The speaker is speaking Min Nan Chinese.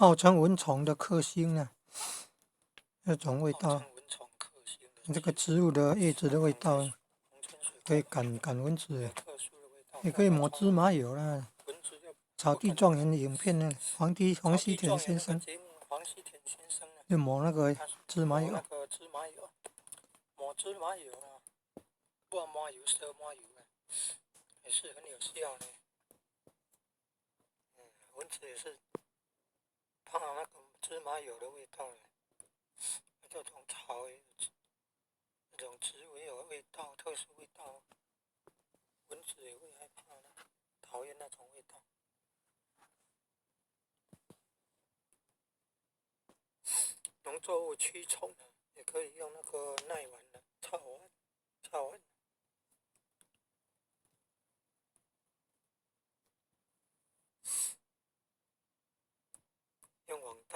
號稱蚊蟲的剋星呢，那種味道，這個植物的葉子的味道，可以趕趕蚊子，也可以抹芝麻油啦。草地狀元的影片呢，黃地黃西田先生就抹那個芝麻油。抹芝麻油啊，抹麻油、燒麻油啊，也是很有效的。蚊子也是怕那個芝麻油的味道。這種草，這種植物也有味道，特殊味道，蚊子也會害怕，討厭那種味道。農作物驅蟲也可以用那個奈丸的草丸，草丸。